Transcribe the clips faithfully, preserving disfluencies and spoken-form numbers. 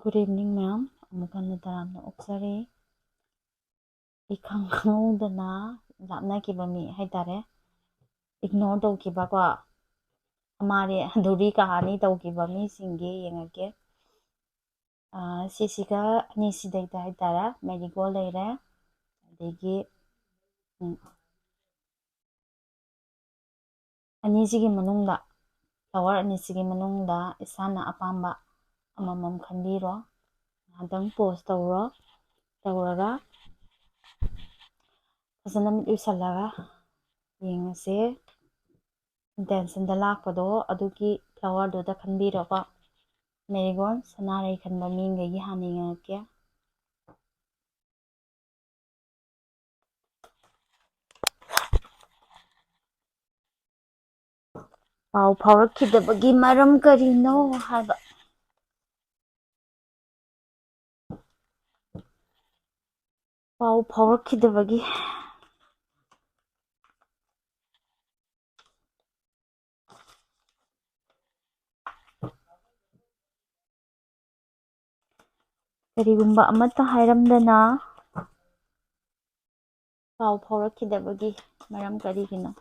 Good evening, ma'am. ꯑꯃꯨꯛ ꯍꯟꯅ ꯇꯔꯥꯝꯅ ꯑꯣꯛꯆꯔꯤ꯫ ꯏꯈꯪ ꯈꯪꯍꯧꯗꯅ ꯂꯥꯞꯅꯈꯤꯕ ꯃꯤ ꯍꯥꯏꯇꯥꯔꯦ, ignore ꯇꯧꯈꯤꯕꯀꯣ, ꯍꯃꯥꯔꯦ ꯑꯙꯨꯔꯤ ꯀꯍꯥꯅꯤ ꯇꯧꯈꯤꯕ ꯃꯤꯁꯤꯡꯒꯤ ꯌꯦꯡꯉꯛꯀꯦ꯫ ꯑꯥ, ꯁꯤꯁꯤꯒ ꯑꯅꯤꯁꯤꯗꯩꯗ ꯍꯥꯏꯇꯥꯔꯦ, ꯃꯦꯔꯤꯒꯣꯜ ꯂꯩꯔꯦ, ꯑꯗꯒꯤ, ꯎꯝ, ꯑꯅꯤꯁꯤꯒꯤ ꯃꯅꯨꯡꯗ, flower ꯑꯅꯤꯁꯤꯒꯤ ꯃꯅꯨꯡꯗ ꯏꯁꯥꯅ ꯑꯄꯥꯝꯕ ꯑꯃꯃꯝ ꯈꯟꯕꯤꯔꯣ꯫ ꯉꯥꯏꯍꯥꯛꯇꯪ pause ꯇꯧꯔꯣ꯫ ꯇꯧꯔꯒ ꯐꯖꯅ ꯃꯤꯠ ꯎꯏꯁꯜꯂꯒ ꯌꯦꯡꯉꯁꯦ꯫ Intentionꯗ ꯂꯥꯛꯄꯗꯣ ꯑꯗꯨꯒꯤ flowerꯗꯨꯗ ꯈꯟꯕꯤꯔꯣꯀꯣ꯫ ꯃꯦꯔꯤꯒꯣꯜ, ꯁꯅꯥꯔꯩ ꯈꯟꯕ ꯃꯤꯈꯩꯒꯤ ꯍꯥꯟꯅ ꯌꯦꯡꯉꯛꯀꯦ꯫ ꯄꯥꯎ ꯐꯥꯎꯔꯛꯈꯤꯗꯕꯒꯤ ꯃꯔꯝ ꯀꯔꯤꯅꯣ ꯍꯥꯏꯕ꯫ ꯄꯥꯎ ꯐꯥꯎꯔꯛꯈꯤꯗꯕꯒꯤ꯫ ꯀꯔꯤꯒꯨꯝꯕ ꯑꯃꯠꯇ ꯍꯥꯏꯔꯝꯗꯅ ꯄꯥꯎ ꯐꯥꯎꯔꯛꯈꯤꯗꯕꯒꯤ ꯃꯔꯝ ꯀꯔꯤꯒꯤꯅꯣ?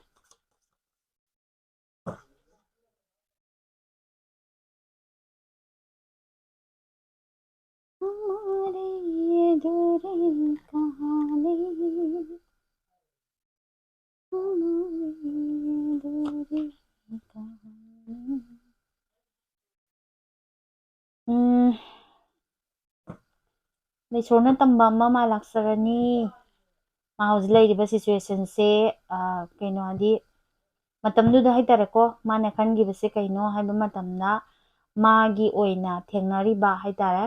हमारी ये अधूरी कहानी, हमारी ये अधूरी कहानी। ꯎꯝ, ꯏꯁꯣꯔꯅ ꯇꯝꯕ ꯑꯃ ꯃꯥ ꯂꯥꯛꯆꯔꯅꯤ꯫ ꯃꯥ ꯍꯧꯖꯤꯛ ꯂꯩꯔꯤꯕ situationꯁꯦ, ꯑ, ꯀꯩꯅꯣ ꯍꯥꯏꯗꯤ, ꯃꯇꯝꯗꯨꯗ ꯍꯥꯏꯇꯥꯔꯦꯀꯣ, ꯃꯥꯅ ꯈꯟꯈꯤꯕꯁꯦ ꯀꯩꯅꯣ ꯍꯥꯏꯕ ꯃꯇꯝꯗ, ꯃꯥꯒꯤ ꯑꯣꯏꯅ ꯊꯦꯡꯅꯔꯤꯕ ꯍꯥꯏꯇꯥꯔꯦ,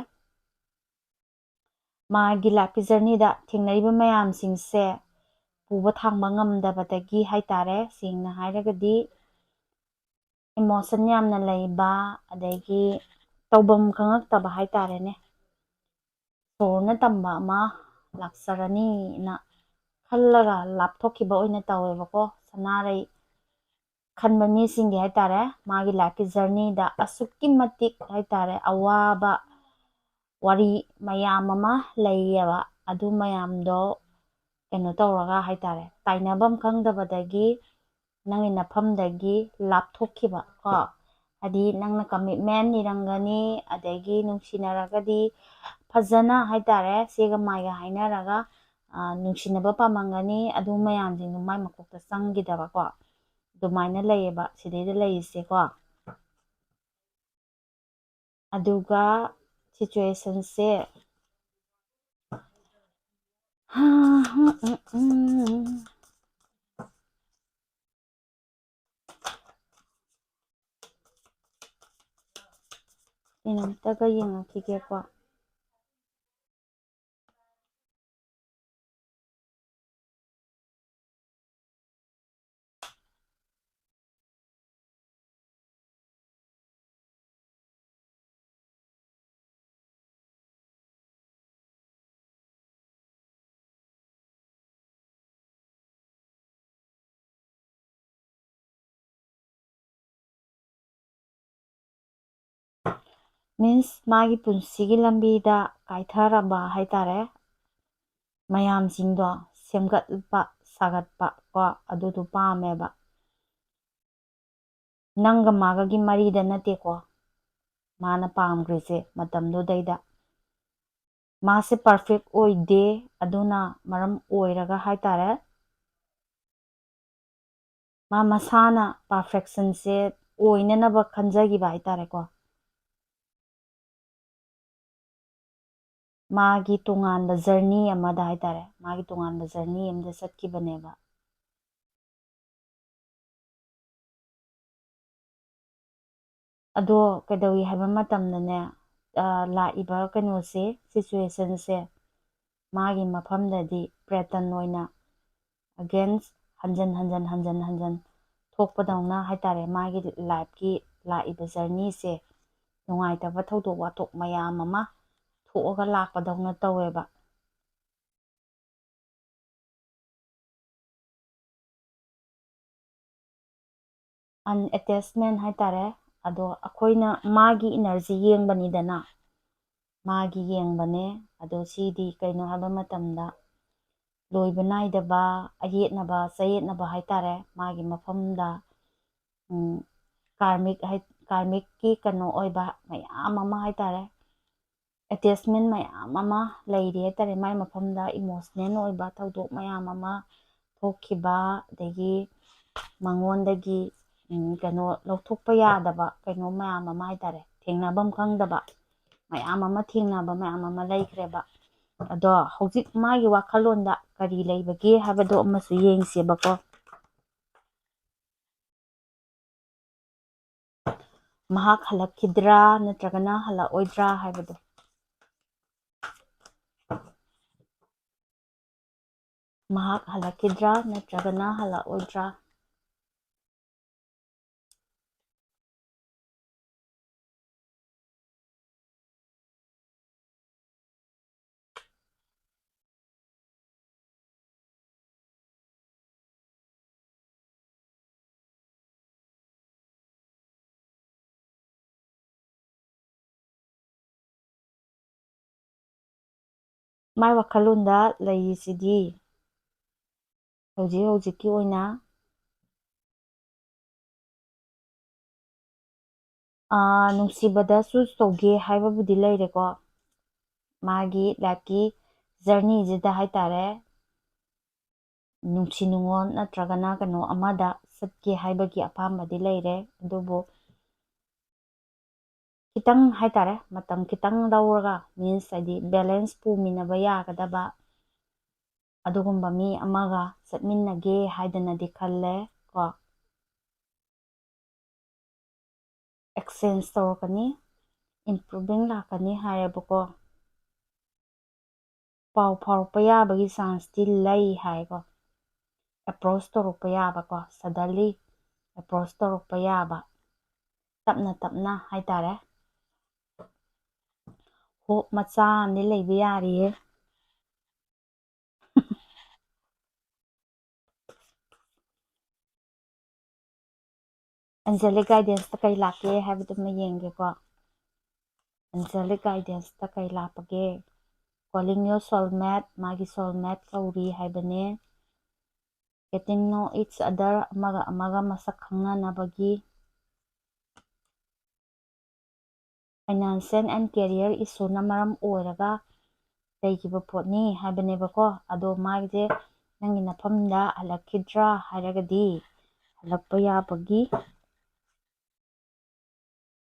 ꯃꯥꯒꯤ lifeꯀꯤ journeyꯗ ꯊꯦꯡꯅꯔꯤꯕ ꯃꯌꯥꯝꯁꯤꯡꯁꯦ ꯄꯨꯕ ꯊꯥꯡꯕ ꯉꯝꯗꯕꯗꯒꯤ ꯍꯥꯏꯇꯥꯔꯦ, ꯁꯦꯡꯅ ꯍꯥꯏꯔꯒꯗꯤ emotion ꯌꯥꯝꯅ ꯂꯩꯕ, ꯑꯗꯒꯤ ꯇꯧꯐꯝ ꯈꯪꯉꯛꯇꯕ ꯍꯥꯏꯇꯥꯔꯦꯅꯦ꯫ ꯏꯁꯣꯔꯅ ꯇꯝꯕ ꯑꯃ ꯂꯥꯛꯆꯔꯅꯤꯅ ꯈꯜꯂꯒ ꯂꯥꯞꯊꯣꯛꯈꯤꯕ ꯑꯣꯏꯅ ꯇꯧꯋꯦꯕꯀꯣ꯫ ꯁꯅꯥꯔꯩ ꯈꯟꯕ ꯃꯤꯁꯤꯡꯒꯤ ꯍꯥꯏꯇꯥꯔꯦ, ꯃꯥꯒꯤ lifeꯀꯤ journeyꯗ ꯑꯁꯨꯛꯀꯤ ꯃꯇꯤꯛ ꯍꯥꯏꯇꯥꯔꯦ, ꯑꯋꯥꯕ, ꯋꯥꯔꯤ ꯃꯌꯥꯝ ꯑꯃ ꯂꯩꯌꯦꯕ꯫ ꯑꯗꯨ ꯃꯌꯥꯝꯗꯣ ꯀꯩꯅꯣ ꯇꯧꯔꯒ ꯍꯥꯏꯇꯥꯔꯦ, ꯇꯥꯏꯅꯐꯝ ꯈꯪꯗꯕꯗꯒꯤ ꯅꯪꯒꯤ ꯅꯐꯝꯗꯒꯤ ꯂꯥꯞꯊꯣꯛꯈꯤꯕ ꯀꯣ, ꯍꯥꯏꯗꯤ ꯅꯪꯅ ꯀꯃꯤꯠꯃꯦꯟ ꯂꯩꯔꯝꯒꯅꯤ, ꯑꯗꯒꯤ ꯅꯨꯡꯁꯤꯅꯔꯒꯗꯤ ꯐꯖꯅ ꯍꯥꯏꯇꯥꯔꯦ, ꯆꯦꯒ ꯃꯥꯏꯒ ꯍꯥꯏꯅꯔꯒ, ꯑ, ꯅꯨꯡꯁꯤꯅꯕ ꯄꯥꯝꯃꯝꯒꯅꯤ, ꯑꯗꯨ ꯃꯌꯥꯝꯁꯤꯡꯗꯣ ꯃꯥꯏ ꯃꯀꯣꯛꯇ ꯆꯪꯈꯤꯗꯕꯀꯣ, ꯑꯗꯨꯃꯥꯏꯅ ꯂꯩꯌꯦꯕ ꯁꯤꯗꯩꯗ ꯂꯩꯔꯤꯁꯦꯀꯣ꯫ ꯑꯗꯨꯒ ꯁꯤꯆꯨꯋꯦꯁꯟꯁꯦ, ꯑꯩꯅ ꯑꯝꯇꯒ ꯌꯦꯡꯉꯛꯈꯤꯒꯦꯀꯣ꯫ ꯃꯤꯟꯁ, ꯃꯥꯒꯤ ꯄꯨꯟꯁꯤꯒꯤ ꯂꯝꯕꯤꯗ ꯀꯥꯏꯊꯔꯝꯕ ꯍꯥꯏꯇꯥꯔꯦ, ꯃꯌꯥꯝꯁꯤꯡꯗꯣ ꯁꯦꯝꯒꯠꯄ ꯁꯥꯒꯠꯄ ꯀꯣ, ꯑꯗꯨꯗꯣ ꯄꯥꯝꯃꯦꯕ꯫ ꯅꯪꯒ ꯃꯥꯒꯒꯤ ꯃꯔꯤꯗ ꯅꯠꯇꯦꯀꯣ ꯃꯥꯅ ꯄꯥꯝꯈ꯭ꯔꯤꯁꯦ ꯃꯇꯝꯗꯨꯗꯩꯗ꯫ ꯃꯥꯁꯦ ꯄꯔꯐꯦꯛ ꯑꯣꯏꯗꯦ, ꯑꯗꯨꯅ ꯃꯔꯝ ꯑꯣꯏꯔꯒ ꯍꯥꯏꯇꯥꯔꯦ, ꯃꯥ ꯃꯁꯥꯅ ꯄꯔꯐꯦꯛꯁꯟꯁꯦ ꯑꯣꯏꯅꯅꯕ ꯈꯟꯖꯈꯤꯕ ꯍꯥꯏꯇꯥꯔꯦꯀꯣ꯫ ꯃꯥꯒꯤ ꯇꯣꯉꯥꯟꯕ ꯖꯔꯅꯤ ꯑꯃꯗ ꯍꯥꯏꯇꯥꯔꯦ, ꯃꯥꯒꯤ ꯇꯣꯉꯥꯟꯕ ꯖꯔꯅꯤ ꯑꯃꯗ ꯆꯠꯈꯤꯕꯅꯦꯕ꯫ ꯑꯗꯣ ꯀꯩꯗꯧꯏ ꯍꯥꯏꯕ ꯃꯇꯝꯗꯅꯦ, ꯑ, ꯂꯥꯛꯏꯕ ꯀꯩꯅꯣꯁꯦ, ꯁꯤꯆꯨꯋꯦꯁꯟꯁꯦ, ꯃꯥꯒꯤ ꯃꯐꯝꯗꯗꯤ ꯄ꯭ꯔꯦꯇꯟ ꯑꯣꯏꯅ ꯑꯒꯦꯟꯁ ꯍꯟꯖꯟ ꯍꯟꯖꯟ, ꯍꯟꯖꯟ ꯍꯟꯖꯟ ꯊꯣꯛꯄꯗꯧꯅ ꯍꯥꯏꯇꯥꯔꯦ, ꯃꯥꯒꯤ ꯂꯥꯏꯐꯀꯤ ꯂꯥꯛꯏꯕ ꯖꯔꯅꯤꯁꯦ ꯅꯨꯡꯉꯥꯏꯇꯕ ꯊꯧꯗꯣꯛ ꯋꯥꯊꯣꯛ ꯃꯌꯥꯝ ꯑꯃ ꯊꯣꯛꯑꯒ ꯂꯥꯛꯄꯗꯧꯅ ꯇꯧꯋꯦꯕ꯫ ꯑꯟꯑꯦꯇꯦꯆꯃꯦꯟ ꯍꯥꯏꯇꯥꯔꯦ꯫ ꯑꯗꯣ ꯑꯩꯈꯣꯏꯅ ꯃꯥꯒꯤ ꯏꯅꯔꯖꯤ ꯌꯦꯡꯕꯅꯤꯗꯅ, ꯃꯥꯒꯤ ꯌꯦꯡꯕꯅꯦ꯫ ꯑꯗꯣ ꯁꯤꯗꯤ ꯀꯩꯅꯣ ꯍꯥꯏꯕ ꯃꯇꯝꯗ, ꯂꯣꯏꯕ ꯅꯥꯏꯗꯕ ꯑꯌꯦꯠꯅꯕ ꯆꯌꯦꯠꯅꯕ ꯍꯥꯏꯇꯥꯔꯦ꯫ ꯃꯥꯒꯤ ꯃꯐꯝꯗ ꯎꯝ, ꯀꯥꯔꯃꯤꯛ ꯍꯥꯏ, ꯀꯥꯔꯃꯤꯛꯀꯤ ꯀꯩꯅꯣ ꯑꯣꯏꯕ ꯃꯌꯥꯝ ꯑꯃ ꯍꯥꯏꯇꯥꯔꯦ, ꯑꯦꯇꯦꯆꯃꯦꯟ ꯃꯌꯥꯝ ꯑꯃ ꯂꯩꯔꯤ ꯍꯥꯏꯇꯥꯔꯦ꯫ ꯃꯥꯏ ꯃꯐꯝꯗ ꯏꯃꯣꯁꯅꯦꯜ ꯑꯣꯏꯕ ꯊꯧꯗꯣꯛ ꯃꯌꯥꯝ ꯑꯃ ꯊꯣꯛꯈꯤꯕ, ꯑꯗꯒꯤ ꯃꯉꯣꯟꯗꯒꯤ ꯎꯝ, ꯀꯩꯅꯣ ꯂꯧꯊꯣꯛꯄ ꯌꯥꯗꯕ ꯀꯩꯅꯣ ꯃꯌꯥꯝ ꯑꯃ ꯍꯥꯏꯇꯥꯔꯦ, ꯊꯦꯡꯅꯐꯝ ꯈꯪꯗꯕ ꯃꯌꯥꯝ ꯑꯃ, ꯊꯦꯡꯅꯕ ꯃꯌꯥꯝ ꯑꯃ ꯂꯩꯈ꯭ꯔꯦꯕ꯫ ꯑꯗꯣ ꯍꯧꯖꯤꯛ ꯃꯥꯒꯤ ꯋꯥꯈꯜꯂꯣꯟꯗ ꯀꯔꯤ ꯂꯩꯕꯒꯦ ꯍꯥꯏꯕꯗꯣ ꯑꯃꯁꯨ ꯌꯦꯡꯁꯦꯕꯀꯣ꯫ ꯃꯍꯥꯛ ꯍꯜꯂꯛꯈꯤꯗ꯭ꯔꯥ ꯅꯠꯇ꯭ꯔꯒꯅ ꯍꯜꯂꯛꯑꯣꯏꯗ꯭ꯔꯥ ꯍꯥꯏꯕꯗꯣ꯫ ꯃꯍꯥꯛ ꯍꯜꯂꯛꯈꯤꯗ꯭ꯔꯥ ꯅꯠꯇ꯭ꯔꯒꯅ ꯍꯜꯂꯛꯑꯣꯏꯗ꯭ꯔꯥ? ꯃꯥꯏ ꯋꯥꯈꯜꯂꯣꯟꯗ ꯂꯩꯔꯤꯁꯤꯗꯤ ꯍꯧꯖꯤꯛ ꯍꯧꯖꯤꯛꯀꯤ ꯑꯣꯏꯅ, ꯑꯥ, ꯅꯨꯡꯁꯤꯕꯗ ꯆꯨꯁ ꯇꯧꯒꯦ ꯍꯥꯏꯕꯕꯨꯗꯤ ꯂꯩꯔꯦꯀꯣ꯫ ꯃꯥꯒꯤ ꯂꯥꯏꯐꯀꯤ ꯖꯔꯅꯤꯁꯤꯗ ꯍꯥꯏꯇꯥꯔꯦ, ꯅꯨꯡꯁꯤ ꯅꯨꯡꯉꯣꯟ ꯅꯠꯇ꯭ꯔꯒꯅ ꯀꯩꯅꯣ ꯑꯃꯗ ꯆꯠꯀꯦ ꯍꯥꯏꯕꯒꯤ ꯑꯄꯥꯝꯕꯗꯤ ꯂꯩꯔꯦ꯫ ꯑꯗꯨꯕꯨ ꯈꯤꯇꯪ ꯍꯥꯏꯇꯥꯔꯦ, ꯃꯇꯝ ꯈꯤꯇꯪ ꯂꯧꯔꯒ, ꯃꯤꯟꯁ ꯍꯥꯏꯗꯤ ꯕꯦꯂꯦꯟꯁ ꯄꯨꯃꯤꯟꯅꯕ ꯌꯥꯒꯗꯕ ꯑꯗꯨꯒꯨꯝꯕ ꯃꯤ ꯑꯃꯒ ꯆꯠꯃꯤꯟꯅꯒꯦ ꯍꯥꯏꯗꯅꯗꯤ ꯈꯜꯂꯦ ꯀꯣ꯫ ꯑꯦꯛꯁꯆꯦꯟꯖ ꯇꯧꯔꯛꯀꯅꯤ, ꯏꯝꯄ꯭ꯔꯨꯚꯤꯡ ꯂꯥꯛꯀꯅꯤ ꯍꯥꯏꯌꯦꯕꯀꯣ꯫ ꯄꯥꯎ ꯐꯥꯎꯔꯛꯄ ꯌꯥꯕꯒꯤ ꯆꯥꯟꯁꯇꯤ ꯂꯩ ꯍꯥꯏꯀꯣ꯫ ꯑꯦꯄ꯭ꯔꯣꯁ ꯇꯧꯔꯛꯄ ꯌꯥꯕꯀꯣ, ꯁꯗꯟꯂꯤ ꯑꯦꯄ꯭ꯔꯣꯁ ꯇꯧꯔꯛꯄ ꯌꯥꯕ, ꯇꯞꯅ ꯇꯞꯅ ꯍꯥꯏꯇꯥꯔꯦ꯫ ꯍꯣꯞ ꯃꯆꯥ ꯑꯃꯗꯤ ꯂꯩꯕ ꯌꯥꯔꯤꯌꯦ꯫ ꯑꯦꯟꯖꯦꯂꯤꯛ ꯒꯥꯏꯗꯦꯟꯁꯇ ꯀꯩ ꯂꯥꯛꯀꯦ ꯍꯥꯏꯕꯗꯨꯃ ꯌꯦꯡꯒꯦꯀꯣ꯫ Angelic guidance-ꯇ ꯀꯩ ꯂꯥꯛꯄꯒꯦ? Calling your soulmate, ꯃꯥꯒꯤ soulmate ꯀꯧꯔꯤ ꯍꯥꯏꯕꯅꯦ꯫ Getting know each other, ꯑꯃꯒ ꯑꯃꯒ ꯃꯁꯛ ꯈꯪꯅꯅꯕꯒꯤ꯫ Financial and career issue-ꯅ ꯃꯔꯝ ꯑꯣꯏꯔꯒ ꯂꯩꯈꯤꯕ ꯄꯣꯠꯅꯤ ꯍꯥꯏꯕꯅꯦꯕꯀꯣ꯫ ꯑꯗꯣ ꯃꯥꯒꯤꯁꯦ ꯅꯪꯒꯤ ꯅꯐꯝꯗ ꯍꯜꯂꯛꯈꯤꯗ꯭ꯔꯥ ꯍꯥꯏꯔꯒꯗꯤ ꯍꯜꯂꯛꯄ ꯌꯥꯕꯒꯤ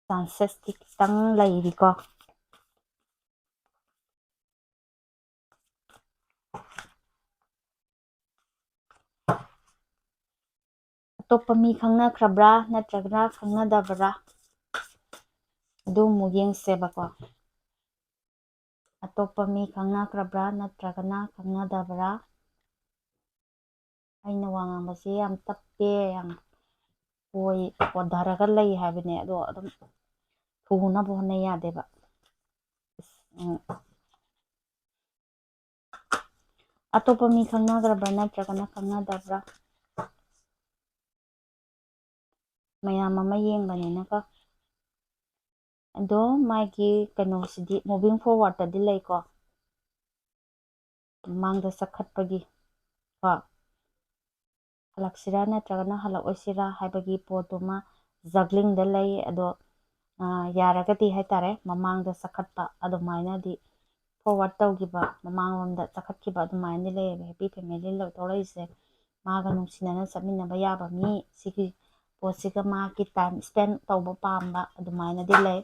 chances-ꯇꯤ ꯈꯤꯇꯪ ꯂꯩꯔꯤꯀꯣ꯫ ꯑꯇꯣꯞꯄ ꯃꯤ ꯈꯪꯅꯈ꯭ꯔꯕ꯭ꯔꯥ ꯅꯠꯇ꯭ꯔꯒꯅ ꯈꯪꯅꯗꯕ꯭ꯔꯥ? ꯑꯗꯨ ꯑꯃꯨꯛ ꯌꯦꯡꯁꯦꯕꯀꯣ꯫ ꯑꯇꯣꯞꯄ ꯃꯤ ꯈꯪꯅꯈ꯭ꯔꯕ꯭ꯔꯥ ꯅꯠꯇ꯭ꯔꯒꯅ ꯈꯪꯅꯗꯕ꯭ꯔꯥ? ꯑꯩꯅ ꯋꯥ ꯉꯥꯡꯕꯁꯦ ꯌꯥꯝ ꯇꯞꯄꯦ, ꯌꯥꯝ ꯀꯣꯏ ꯀꯣꯟꯊꯔꯒ ꯂꯩ ꯍꯥꯏꯕꯅꯦ, ꯑꯗꯣ ꯑꯗꯨꯝ ꯊꯨꯅꯕ ꯍꯣꯠꯅ ꯌꯥꯗꯦꯕ꯫ ꯎꯝ꯫ ꯑꯇꯣꯞꯄ ꯃꯤ ꯈꯪꯅꯈ꯭ꯔꯕ꯭ꯔꯥ ꯅꯠꯇ꯭ꯔꯒꯅ ꯈꯪꯅꯗꯕ꯭ꯔꯥ? ꯃꯌꯥꯝ ꯑꯃ ꯌꯦꯡꯕꯅꯤꯅꯀꯣ꯫ ꯑꯗꯣ ꯃꯥꯒꯤ ꯀꯩꯅꯣꯁꯤꯗꯤ moving forward-ꯇꯗꯤ ꯂꯩꯀꯣ꯫ ꯃꯃꯥꯡꯗ ꯆꯈꯠꯄꯒꯤ ꯀꯣ, ꯍꯜꯂꯛꯁꯤꯔꯥ ꯅꯠꯇ꯭ꯔꯒꯅ ꯍꯜꯂꯛꯑꯣꯏꯁꯤꯔꯥ ꯍꯥꯏꯕꯒꯤ ꯄꯣꯠꯇꯨꯃ juggling-ꯗ ꯂꯩ꯫ ꯑꯗꯣ, ꯑ, ꯌꯥꯔꯒꯗꯤ ꯍꯥꯏꯇꯥꯔꯦ, ꯃꯃꯥꯡꯗ ꯆꯈꯠꯄ ꯑꯗꯨꯃꯥꯏꯅꯗꯤ forward ꯇꯧꯈꯤꯕ, ꯃꯃꯥꯡꯂꯣꯝꯗ ꯆꯈꯠꯈꯤꯕ ꯑꯗꯨꯃꯥꯏꯅꯗꯤ ꯂꯩꯌꯦꯕ꯫ Happy family ꯂꯧꯊꯣꯔꯛꯏꯁꯦ ꯃꯥꯒ ꯅꯨꯡꯁꯤꯅꯅ ꯆꯠꯃꯤꯟꯅꯕ ꯌꯥꯕ ꯃꯤ, ꯁꯤꯒꯤ ꯄꯣꯠꯁꯤꯒ ꯃꯥꯒꯤ time spend ꯇꯧꯕ ꯄꯥꯝꯕ ꯑꯗꯨꯃꯥꯏꯅꯗꯤ ꯂꯩ꯫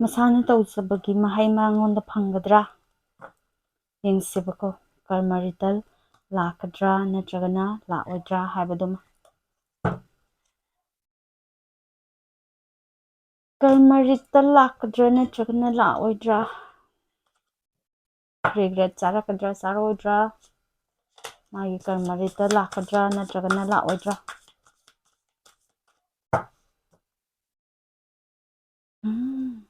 ꯃꯁꯥꯅ ꯇꯧꯖꯕꯒꯤ ꯃꯍꯩ ꯃꯉꯣꯟꯗ ꯐꯪꯒꯗ꯭ꯔꯥ? ꯌꯦꯡꯁꯦꯕꯀꯣ, ꯀꯔꯃꯔꯤꯇ ꯂꯥꯛꯀꯗ꯭ꯔꯥ ꯅꯠꯇ꯭ꯔꯒꯅ ꯂꯥꯛꯑꯣꯏꯗ꯭ꯔꯥ ꯍꯥꯏꯕꯗꯨꯃ꯫ ꯀꯔꯃꯔꯤꯇ ꯂꯥꯛꯀꯗ꯭ꯔꯥ ꯅꯠꯇ꯭ꯔꯒꯅ ꯂꯥꯛꯑꯣꯏꯗ꯭ꯔꯥ? Regret ꯆꯥꯔꯛꯀꯗ꯭ꯔꯥ ꯆꯥꯔꯛꯑꯣꯏꯗ꯭ꯔꯥ? ꯃꯥꯒꯤ ꯀꯔꯃꯔꯤꯇ ꯂꯥꯛꯀꯗ꯭ꯔꯥ ꯅꯠꯇ꯭ꯔꯒꯅ ꯂꯥꯛꯑꯣꯏꯗ꯭ꯔꯥ? ꯎꯝ꯫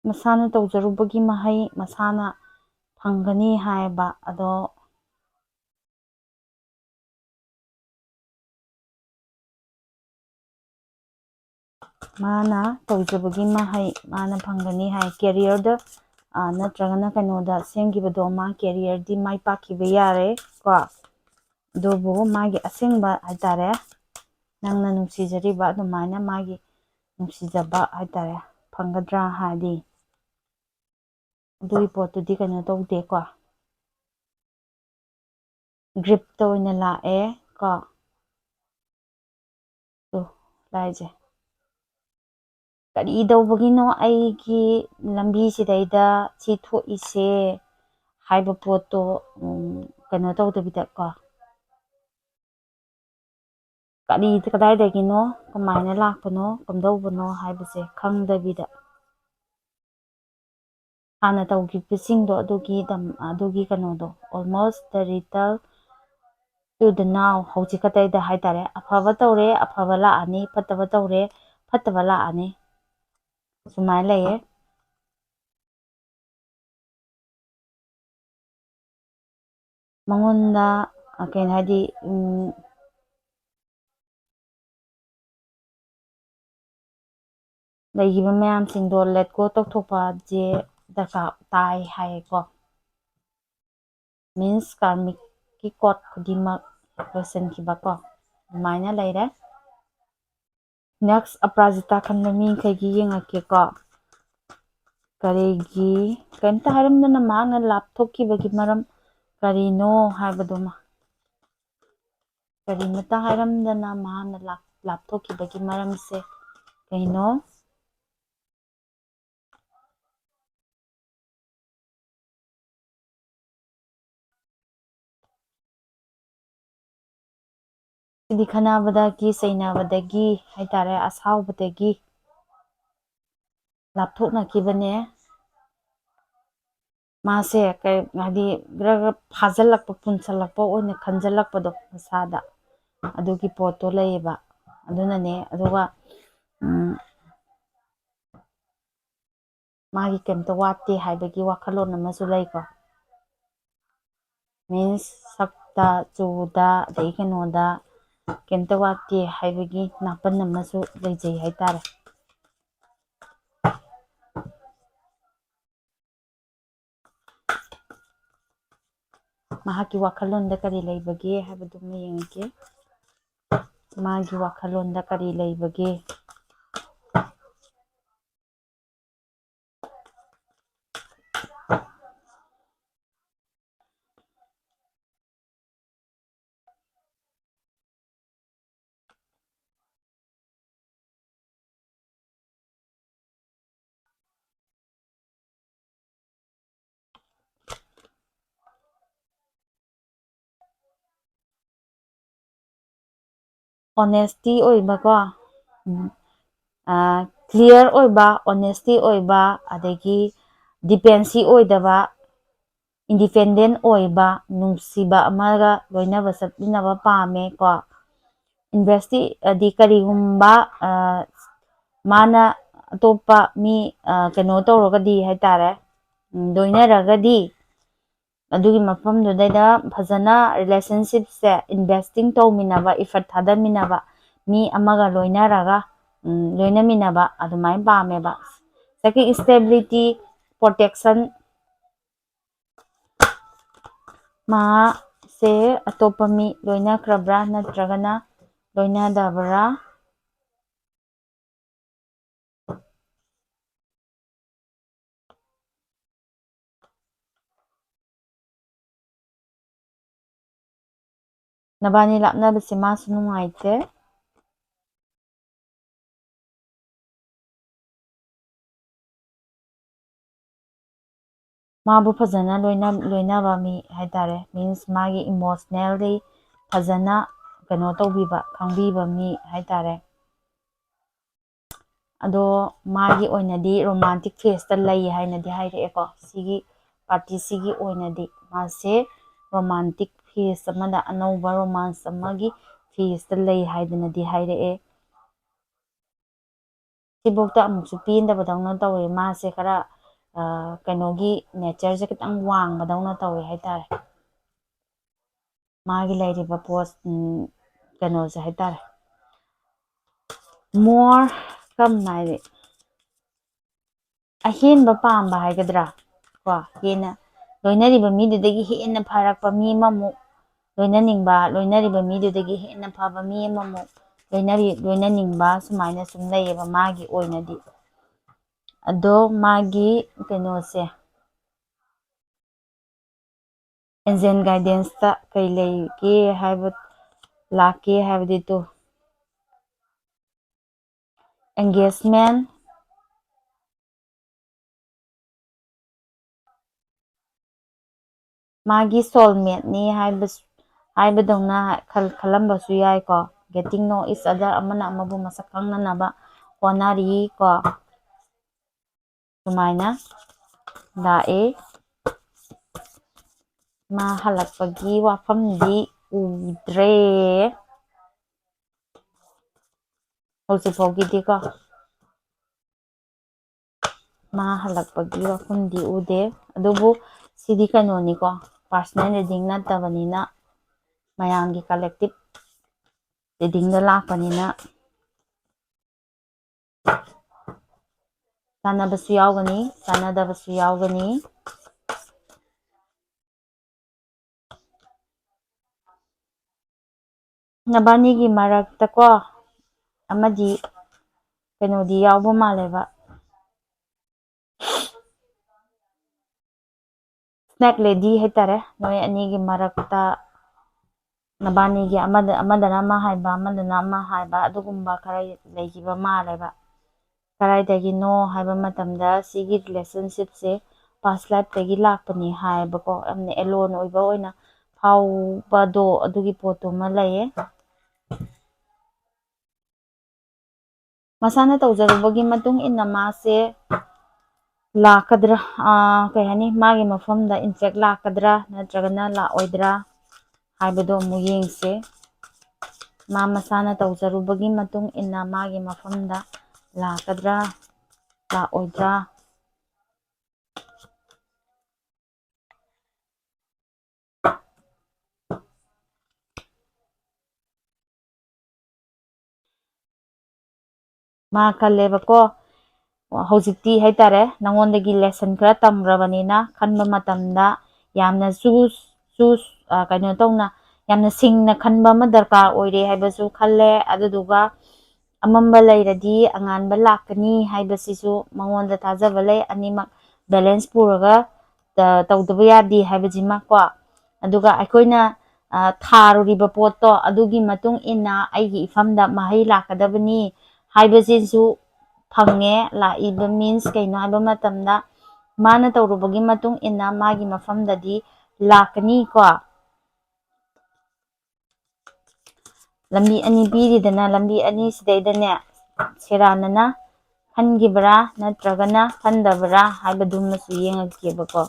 ꯃꯁꯥꯅ ꯇꯧꯖꯔꯨꯕꯒꯤ ꯃꯍꯩ ꯃꯁꯥꯅ ꯐꯪꯒꯅꯤ ꯍꯥꯏꯕ꯫ ꯑꯗꯣ ꯃꯥꯅ ꯇꯧꯖꯕꯒꯤ ꯃꯍꯩ ꯃꯥꯅ ꯐꯪꯒꯅꯤ ꯍꯥꯏ꯫ ꯀꯦꯔꯤꯌꯔꯗ, ꯑ, ꯅꯠꯇ꯭ꯔꯒꯅ ꯀꯩꯅꯣꯗ ꯁꯦꯝꯈꯤꯕꯗꯣ ꯃꯥ ꯀꯦꯔꯤꯌꯔꯗꯤ ꯃꯥꯏ ꯄꯥꯛꯈꯤꯕ ꯌꯥꯔꯦ ꯀꯣ꯫ ꯑꯗꯨꯕꯨ ꯃꯥꯒꯤ ꯑꯁꯦꯡꯕ ꯍꯥꯏꯇꯥꯔꯦ, ꯅꯪꯅ ꯅꯨꯡꯁꯤꯖꯔꯤꯕ ꯑꯗꯨꯃꯥꯏꯅ ꯃꯥꯒꯤ ꯅꯨꯡꯁꯤꯖꯕ ꯍꯥꯏꯇꯥꯔꯦ, ꯐꯪꯒꯗ꯭ꯔꯥ ꯍꯥꯏꯗꯤ ꯑꯗꯨꯒꯤ ꯄꯣꯠꯇꯨꯗꯤ ꯀꯩꯅꯣ ꯇꯧꯗꯦꯀꯣ꯫ ꯒ꯭ꯔꯤꯞꯇ ꯑꯣꯏꯅ ꯂꯥꯛꯑꯦ ꯀꯣ꯫ ꯇꯨ, ꯂꯥꯛꯏꯁꯦ꯫ ꯀꯔꯤ ꯇꯧꯕꯒꯤꯅꯣ ꯑꯩꯒꯤ ꯂꯝꯕꯤꯁꯤꯗꯩꯗ ꯁꯤ ꯊꯣꯛꯏꯁꯦ ꯍꯥꯏꯕ ꯄꯣꯠꯇꯣ, ꯎꯝ, ꯀꯩꯅꯣ ꯇꯧꯗꯕꯤꯗ ꯀꯣ꯫ ꯀꯔꯤ, ꯀꯗꯥꯏꯗꯒꯤꯅꯣ, ꯀꯃꯥꯏꯅ ꯂꯥꯛꯄꯅꯣ, ꯀꯝꯗꯧꯕꯅꯣ ꯍꯥꯏꯕꯁꯦ ꯈꯪꯗꯕꯤꯗ꯫ ꯍꯥꯟꯅ ꯇꯧꯈꯤꯕꯁꯤꯡꯗꯣ ꯑꯗꯨꯒꯤ ꯗꯝ-, ꯑꯗꯨꯒꯤ ꯀꯩꯅꯣꯗꯣ, almost the return to the now, ꯍꯧꯖꯤꯛ ꯈꯛꯇꯩꯗ ꯍꯥꯏꯇꯥꯔꯦ, ꯑꯐꯕ ꯇꯧꯔꯦ, ꯑꯐꯕ ꯂꯥꯛꯑꯅꯤ, ꯐꯠꯇꯕ ꯇꯧꯔꯦ, ꯐꯠꯇꯕ ꯂꯥꯛꯑꯅꯤ, ꯁꯨꯃꯥꯏꯅ ꯂꯩꯌꯦ꯫ ꯃꯉꯣꯟꯗ, ꯑ, ꯀꯩꯅꯣ ꯍꯥꯏꯗꯤ, ꯎꯝ, ꯂꯩꯈꯤꯕ ꯃꯌꯥꯝꯁꯤꯡꯗꯣ let go ꯇꯧꯊꯣꯛꯄꯁꯦ ꯗꯔꯀꯥꯔ ꯇꯥꯏ ꯍꯥꯏꯌꯦꯀꯣ꯫ Means ꯀꯥꯔꯃꯤꯛꯀꯤ ꯀꯣꯔꯠ ꯈꯨꯗꯤꯡꯃꯛ ꯂꯣꯏꯁꯤꯟꯈꯤꯕꯀꯣ, ꯑꯗꯨꯃꯥꯏꯅ ꯂꯩꯔꯦ꯫ Next ꯑꯄꯔꯥꯖꯤꯇꯥ ꯈꯟꯕ ꯃꯤꯈꯩꯒꯤ ꯌꯦꯡꯉꯛꯀꯦꯀꯣ꯫ ꯀꯔꯤꯒꯤ, ꯀꯔꯤꯝꯇ ꯍꯥꯏꯔꯝꯗꯅ ꯃꯍꯥꯛꯅ ꯂꯥꯞꯊꯣꯛꯈꯤꯕꯒꯤ ꯃꯔꯝ ꯀꯔꯤꯅꯣ ꯍꯥꯏꯕꯗꯨꯃ꯫ ꯀꯔꯤꯃꯇ ꯍꯥꯏꯔꯝꯗꯅ ꯃꯍꯥꯛꯅ ꯂꯥꯞ-, ꯂꯥꯞꯊꯣꯛꯈꯤꯕꯒꯤ ꯃꯔꯝꯁꯦ ꯀꯩꯅꯣ? ꯁꯤꯗꯤ ꯈꯠꯅꯕꯗꯒꯤ, ꯆꯩꯅꯕꯗꯒꯤ ꯍꯥꯏꯇꯥꯔꯦ, ꯑꯁꯥꯎꯕꯗꯒꯤ ꯂꯥꯞꯊꯣꯛꯅꯈꯤꯕꯅꯦ꯫ ꯃꯥꯁꯦ ꯀꯩ, ꯍꯥꯏꯗꯤ, ꯈꯔ ꯈꯔ ꯐꯥꯖꯤꯜꯂꯛꯄ, ꯄꯨꯟꯁꯤꯜꯂꯛꯄ ꯑꯣꯏꯅ ꯈꯟꯖꯜꯂꯛꯄꯗꯣ ꯃꯁꯥꯗ, ꯑꯗꯨꯒꯤ ꯄꯣꯠꯇꯣ ꯂꯩꯌꯦꯕ꯫ ꯑꯗꯨꯅꯅꯦ꯫ ꯑꯗꯨꯒ, ꯎꯝ, ꯃꯥꯒꯤ ꯀꯩꯝꯇ ꯋꯥꯠꯇꯦ ꯍꯥꯏꯕꯒꯤ ꯋꯥꯈꯜꯂꯣꯟ ꯑꯃꯁꯨ ꯂꯩꯀꯣ꯫ Means ꯁꯛꯇ, ꯆꯨꯗ, ꯑꯗꯩ ꯀꯩꯅꯣꯗ ꯀꯩꯝꯇ ꯋꯥꯠꯇꯦ ꯍꯥꯏꯕꯒꯤ ꯅꯥꯄꯟ ꯑꯃꯁꯨ ꯂꯩꯖꯩ ꯍꯥꯏꯇꯥꯔꯦ꯫ ꯃꯍꯥꯛꯀꯤ ꯋꯥꯈꯜꯂꯣꯟꯗ ꯀꯔꯤ ꯂꯩꯕꯒꯦ ꯍꯥꯏꯕꯗꯨꯃ ꯌꯦꯡꯉꯒꯦ꯫ ꯃꯥꯒꯤ ꯋꯥꯈꯜꯂꯣꯟꯗ ꯀꯔꯤ ꯂꯩꯕꯒꯦ? Honesty ꯑꯣꯏꯕꯀꯣ, clear ꯑꯣꯏꯕ, honesty ꯑꯣꯏꯕ, ꯑꯗꯒꯤ defensive ꯑꯣꯏꯗꯕ, independent ꯑꯣꯏꯕ, ꯅꯨꯡꯁꯤꯕ ꯑꯃꯒ ꯂꯣꯏꯅꯕ ꯆꯠꯃꯤꯟꯅꯕ ꯄꯥꯝꯃꯦ ꯀꯣ꯫ Invest ꯑꯗꯤ ꯀꯔꯤꯒꯨꯝꯕ ꯃꯥꯅ ꯑꯇꯣꯞꯄ ꯃꯤ ꯀꯩꯅꯣ ꯇꯧꯔꯒꯗꯤ ꯍꯥꯏꯇꯥꯔꯦ, ꯂꯣꯏꯅꯔꯒꯗꯤ ꯑꯗꯨꯒꯤ ꯃꯐꯝꯗꯨꯗꯩꯗ ꯐꯖꯅ relationshipꯁꯦ investing ꯇꯧꯃꯤꯟꯅꯕ, effort ꯊꯥꯗꯃꯤꯟꯅꯕ, ꯃꯤ ꯑꯃꯒ ꯂꯣꯏꯅꯔꯒ ꯂꯣꯏꯅꯃꯤꯟꯅꯕ ꯑꯗꯨꯃꯥꯏꯅ ꯄꯥꯝꯃꯦꯕ꯫ Second, stability, protection꯫ ꯃꯥꯁꯦ ꯑꯇꯣꯞꯄ ꯃꯤ ꯂꯣꯏꯅꯈ꯭ꯔꯕ꯭ꯔꯥ ꯅꯠꯇ꯭ꯔꯒꯅ ꯂꯣꯏꯅꯗꯕ꯭ꯔꯥ? ꯅꯕꯥꯅꯤ ꯂꯥꯞꯅꯕꯁꯦ ꯃꯥꯁꯨ ꯅꯨꯡꯉꯥꯏꯇꯦ꯫ ꯃꯥꯕꯨ ꯐꯖꯅ ꯂꯣꯏꯅ ꯂꯣꯏꯅꯕ ꯃꯤ ꯍꯥꯏꯇꯥꯔꯦ, means ꯃꯥꯒꯤ emotionally ꯐꯖꯅ ꯀꯩꯅꯣ ꯇꯧꯕꯤꯕ, ꯈꯪꯕꯤꯕ ꯃꯤ ꯍꯥꯏꯇꯥꯔꯦ꯫ ꯑꯗꯣ ꯃꯥꯒꯤ ꯑꯣꯏꯅꯗꯤ romantic phaseꯇ ꯂꯩ ꯍꯥꯏꯅꯗꯤ ꯍꯥꯏꯔꯛꯑꯦꯀꯣ꯫ ꯁꯤꯒꯤ partyꯁꯤꯒꯤ ꯑꯣꯏꯅꯗꯤ ꯃꯥꯁꯦ romantic phase ꯑꯃꯗ, ꯑꯅꯧꯕ romance ꯑꯃꯒꯤ phaseꯇ ꯂꯩ ꯍꯥꯏꯗꯅꯗꯤ ꯍꯥꯏꯔꯛꯑꯦ꯫ ꯁꯤꯐꯧꯗ ꯑꯃꯨꯛꯁꯨ ꯄꯦꯟꯗꯕꯗꯧꯅ ꯇꯧꯋꯦ꯫ ꯃꯥꯁꯦ ꯈꯔ ꯀꯩꯅꯣꯒꯤ natureꯁꯦ ꯈꯤꯇꯪ ꯋꯥꯡꯕꯗꯧꯅ ꯇꯧꯋꯦ ꯍꯥꯏꯇꯥꯔꯦ꯫ ꯃꯥꯒꯤ ꯂꯩꯔꯤꯕ post, ꯀꯩꯅꯣꯁꯦ ꯍꯥꯏꯇꯥꯔꯦ, more ꯀꯝ ꯍꯥꯏꯗꯤ ꯑꯍꯦꯟꯕ ꯄꯥꯝꯕ ꯍꯥꯏꯒꯗ꯭ꯔꯥ ꯀꯣ, ꯍꯦꯟꯅ ꯂꯣꯏꯅꯔꯤꯕ ꯃꯤꯗꯨꯗꯒꯤ ꯍꯦꯟꯅ ꯐꯔꯛꯄ ꯃꯤ ꯑꯃꯃꯨꯛ ꯂꯣꯏꯅꯅꯤꯡꯕ, ꯂꯣꯏꯅꯔꯤꯕ ꯃꯤꯗꯨꯗꯒꯤ ꯍꯦꯟꯅ ꯐꯕ ꯃꯤ ꯑꯃꯃꯨꯛ ꯂꯣꯏꯅꯔꯤ-, ꯂꯣꯏꯅꯅꯤꯡꯕ, ꯁꯨꯃꯥꯏꯅ ꯁꯨꯝ ꯂꯩꯌꯦꯕ ꯃꯥꯒꯤ ꯑꯣꯏꯅꯗꯤ꯫ ꯑꯗꯣ ꯃꯥꯒꯤ ꯀꯩꯅꯣꯁꯦ, ꯑꯦꯟꯖꯦꯜ ꯒꯥꯏꯗꯦꯟꯁꯇ ꯀꯩ ꯂꯩꯒꯦ ꯍꯥꯏꯕ, ꯂꯥꯛꯀꯦ ꯍꯥꯏꯕꯗꯤ ꯇꯨ, ꯑꯦꯡꯒꯦꯖꯃꯦꯟ, ꯃꯥꯒꯤ ꯁꯣꯜꯃꯦꯠꯅꯤ ꯍꯥꯏꯕ, ꯍꯥꯏꯕꯗꯧꯅ ꯈꯜ-, ꯈꯜꯂꯝꯕꯁꯨ ꯌꯥꯏꯀꯣ꯫ Getting know each other, ꯑꯃꯅ ꯑꯃꯕꯨ ꯃꯁꯛ ꯈꯪꯅꯅꯕ ꯍꯣꯠꯅꯔꯤ ꯀꯣ꯫ ꯁꯨꯃꯥꯏꯅ ꯂꯥꯛꯑꯦ꯫ ꯃꯥ ꯍꯜꯂꯛꯄꯒꯤ ꯋꯥꯐꯝꯗꯤ ꯎꯗ꯭ꯔꯦ ꯍꯧꯖꯤꯛ ꯐꯥꯎꯒꯤꯗꯤꯀꯣ꯫ ꯃꯥ ꯍꯜꯂꯛꯄꯒꯤ ꯋꯥꯐꯝꯗꯤ ꯎꯗꯦ꯫ ꯑꯗꯨꯕꯨ ꯁꯤꯗꯤ ꯀꯩꯅꯣꯅꯤꯀꯣ, personal reading ꯅꯠꯇꯕꯅꯤꯅ, ꯃꯌꯥꯝꯒꯤ collective readingꯗ ꯂꯥꯛꯄꯅꯤꯅ, ꯆꯥꯟꯅꯕꯁꯨ ꯌꯥꯎꯒꯅꯤ, ꯆꯥꯟꯅꯗꯕꯁꯨ ꯌꯥꯎꯒꯅꯤ꯫ ꯅꯕꯥꯅꯤꯒꯤ ꯃꯔꯛꯇꯀꯣ ꯑꯃꯗꯤ ꯀꯩꯅꯣꯗꯤ ꯌꯥꯎꯕ ꯃꯥꯜꯂꯦꯕ, snake lady ꯍꯥꯏꯇꯥꯔꯦ꯫ ꯅꯣꯏ ꯑꯅꯤꯒꯤ ꯃꯔꯛꯇ ꯅꯕꯥꯅꯤꯒꯤ ꯑꯃꯗ-, ꯑꯃꯗꯅ ꯑꯃ ꯍꯥꯏꯕ, ꯑꯃꯗꯅ ꯑꯃ ꯍꯥꯏꯕ, ꯑꯗꯨꯒꯨꯝꯕ ꯈꯔ ꯂꯩꯈꯤꯕ ꯃꯥꯜꯂꯦꯕ꯫ ꯀꯗꯥꯏꯗꯒꯤꯅꯣ ꯍꯥꯏꯕ ꯃꯇꯝꯗ ꯁꯤꯒꯤ relationshipꯁꯦ past lifeꯇꯒꯤ ꯂꯥꯛꯄꯅꯤ ꯍꯥꯏꯌꯦꯕꯀꯣ꯫ ꯌꯥꯝꯅ alone ꯑꯣꯏꯕ ꯑꯣꯏꯅ ꯐꯥꯎꯕꯗꯣ, ꯑꯗꯨꯒꯤ ꯄꯣꯠꯇꯨꯃ ꯂꯩꯌꯦ꯫ ꯃꯁꯥꯅ ꯇꯧꯖꯔꯨꯕꯒꯤ ꯃꯇꯨꯡ ꯏꯟꯅ ꯃꯥꯁꯦ ꯂꯥꯛꯀꯗ꯭ꯔꯥ, ꯑꯥ, ꯀꯩ ꯍꯥꯏꯅꯤ, ꯃꯥꯒꯤ ꯃꯐꯝꯗ in fact ꯂꯥꯛꯀꯗ꯭ꯔꯥ ꯅꯠꯇ꯭ꯔꯒꯅ ꯂꯥꯛꯑꯣꯏꯗ꯭ꯔꯥ ꯍꯥꯏꯕꯗꯣ ꯑꯃꯨꯛ ꯌꯦꯡꯁꯦ꯫ ꯃꯥ ꯃꯁꯥꯅ ꯇꯧꯖꯔꯨꯕꯒꯤ ꯃꯇꯨꯡ ꯏꯟꯅ ꯃꯥꯒꯤ ꯃꯐꯝꯗ ꯂꯥꯛꯀꯗ꯭ꯔꯥ ꯂꯥꯛꯑꯣꯏꯗ꯭ꯔꯥ? ꯃꯥ ꯈꯜꯂꯦꯕꯀꯣ, ꯍꯧꯖꯤꯛꯇꯤ ꯍꯥꯏꯇꯥꯔꯦ, ꯅꯉꯣꯟꯗꯒꯤ lesson ꯈꯔ ꯇꯝꯈ꯭ꯔꯕꯅꯤꯅ ꯈꯟꯕ ꯃꯇꯝꯗ ꯌꯥꯝꯅ choose choose ꯀꯩꯅꯣ ꯇꯧꯅ, ꯌꯥꯝꯅ ꯁꯤꯡꯅ ꯈꯟꯕ ꯑꯃ ꯗꯔꯀꯥꯔ ꯑꯣꯏꯔꯦ ꯍꯥꯏꯕꯁꯨ ꯈꯜꯂꯦ꯫ ꯑꯗꯨꯗꯨꯒ ꯑꯃꯝꯕ ꯂꯩꯔꯗꯤ ꯑꯉꯥꯟꯕ ꯂꯥꯛꯀꯅꯤ ꯍꯥꯏꯕꯁꯤꯁꯨ ꯃꯉꯣꯟꯗ ꯊꯥꯖꯕ ꯂꯩ꯫ ꯑꯅꯤꯃꯛ balance ꯄꯨꯔꯒ ꯇꯧꯗꯕ ꯌꯥꯗꯦ ꯍꯥꯏꯕꯁꯤꯃ ꯀꯣ꯫ ꯑꯗꯨꯒ ꯑꯩꯈꯣꯏꯅ ꯊꯥꯔꯨꯔꯤꯕ ꯄꯣꯠꯇꯣ ꯑꯗꯨꯒꯤ ꯃꯇꯨꯡ ꯏꯟꯅ ꯑꯩꯒꯤ ꯏꯐꯝꯗ ꯃꯍꯩ ꯂꯥꯛꯀꯗꯕꯅꯤ ꯍꯥꯏꯕꯁꯤꯁꯨ ꯐꯪꯉꯦ꯫ ꯂꯥꯛꯏꯕ means ꯀꯩꯅꯣ ꯍꯥꯏꯕ ꯃꯇꯝꯗ ꯃꯥꯅ ꯇꯧꯔꯨꯕꯒꯤ ꯃꯇꯨꯡ ꯏꯟꯅ ꯃꯥꯒꯤ ꯃꯐꯝꯗꯗꯤ ꯂꯥꯛꯀꯅꯤ ꯀꯣ꯫ ꯂꯝꯕꯤ ꯑꯅꯤ ꯄꯤꯔꯤꯗꯅ, ꯂꯝꯕꯤ ꯑꯅꯤꯁꯤꯗꯩꯗꯅꯦ ꯁꯦꯔꯥꯟꯅꯅ ꯈꯟꯈꯤꯕ꯭ꯔꯥ ꯅꯠꯇ꯭ꯔꯒꯅ ꯈꯟꯗꯕ꯭ꯔꯥ ꯍꯥꯏꯕꯗꯨꯃꯁꯨ ꯌꯦꯡꯉꯛꯀꯦꯕꯀꯣ꯫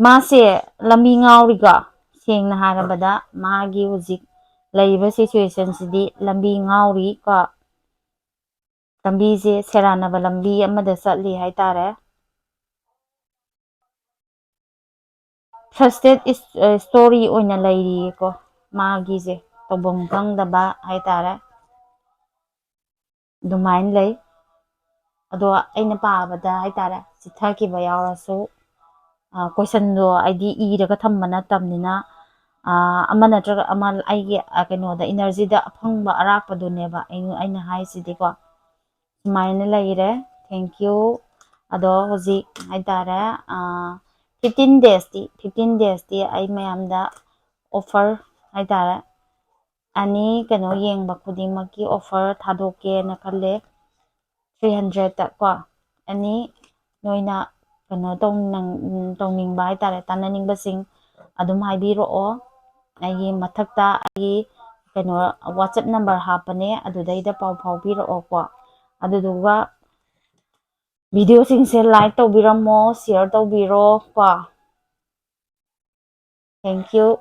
ꯃꯥꯁꯦ ꯂꯝꯕꯤ ꯉꯥꯎꯔꯤꯀꯣ꯫ ꯁꯦꯡꯅ ꯍꯥꯏꯔꯕꯗ ꯃꯥꯒꯤ ꯍꯧꯖꯤꯛ ꯂꯩꯔꯤꯕ situationꯁꯤꯗꯤ ꯂꯝꯕꯤ ꯉꯥꯎꯔꯤ ꯀꯣ꯫ ꯂꯝꯕꯤꯁꯦ ꯁꯦꯔꯥꯟꯅꯕ ꯂꯝꯕꯤ ꯑꯃꯗ ꯆꯠꯂꯤ ꯍꯥꯏꯇꯥꯔꯦ꯫ Frustrated story ꯑꯣꯏꯅ ꯂꯩꯔꯤꯌꯦꯀꯣ꯫ ꯃꯥꯒꯤꯁꯦ ꯇꯧꯐꯝ ꯈꯪꯗꯕ ꯍꯥꯏꯇꯥꯔꯦ, ꯑꯗꯨꯃꯥꯏꯅ ꯂꯩ꯫ ꯑꯗꯣ ꯑꯩꯅ ꯄꯥꯕꯗ ꯍꯥꯏꯇꯥꯔꯦ, ꯆꯤꯊꯈꯤꯕ ꯌꯥꯎꯔꯁꯨ, questionꯗꯣ ꯑꯩꯗꯤ ꯏꯔꯒ ꯊꯝꯕ ꯅꯠꯇꯕꯅꯤꯅ, ꯑꯃ ꯅꯠꯇ꯭ꯔꯒ ꯑꯃ ꯑꯩꯒꯤ ꯀꯩꯅꯣꯗ energyꯗ ꯑꯐꯪꯕ ꯑꯔꯥꯛꯄꯗꯨꯅꯦꯕ ꯑꯩꯅ ꯍꯥꯏꯁꯤꯗꯤꯀꯣ꯫ ꯁꯨꯃꯥꯏꯅ ꯂꯩꯔꯦ꯫ Thank you꯫ ꯑꯗꯣ ꯍꯧꯖꯤꯛ ꯍꯥꯏꯇꯥꯔꯦ, fifteen daysꯇꯤ fifteen daysꯇꯤ ꯑꯩ ꯃꯌꯥꯝꯗ offer ꯍꯥꯏꯇꯥꯔꯦ, any ꯀꯩꯅꯣ ꯌꯦꯡꯕ ꯈꯨꯗꯤꯡꯃꯛꯀꯤ offer ꯊꯥꯗꯣꯛꯀꯦꯅ ꯈꯜꯂꯦ꯫ Three hundredꯇ ꯀꯣ, any ꯅꯣꯏꯅ ꯀꯩꯅꯣ ꯇꯧꯅꯤꯡ ꯇꯧꯅꯤꯡꯕ ꯍꯥꯏꯇꯥꯔꯦ, ꯇꯥꯟꯅꯅꯤꯡꯕꯁꯤꯡ ꯑꯗꯨꯝ ꯍꯥꯏꯕꯤꯔꯛꯑꯣ꯫ ꯑꯩꯒꯤ ꯃꯊꯛꯇ ꯑꯩꯒꯤ ꯀꯩꯅꯣ WhatsApp number ꯍꯥꯞꯄꯅꯦ, ꯑꯗꯨꯗꯩꯗ ꯄꯥꯎ ꯐꯥꯎꯕꯤꯔꯛꯑꯣꯀꯣ꯫ ꯑꯗꯨꯗꯨꯒ videoꯁꯤꯡꯁꯦ like ꯇꯧꯕꯤꯔꯝꯃꯣ, share ꯇꯧꯕꯤꯔꯣ ꯀꯣ꯫ Thank you꯫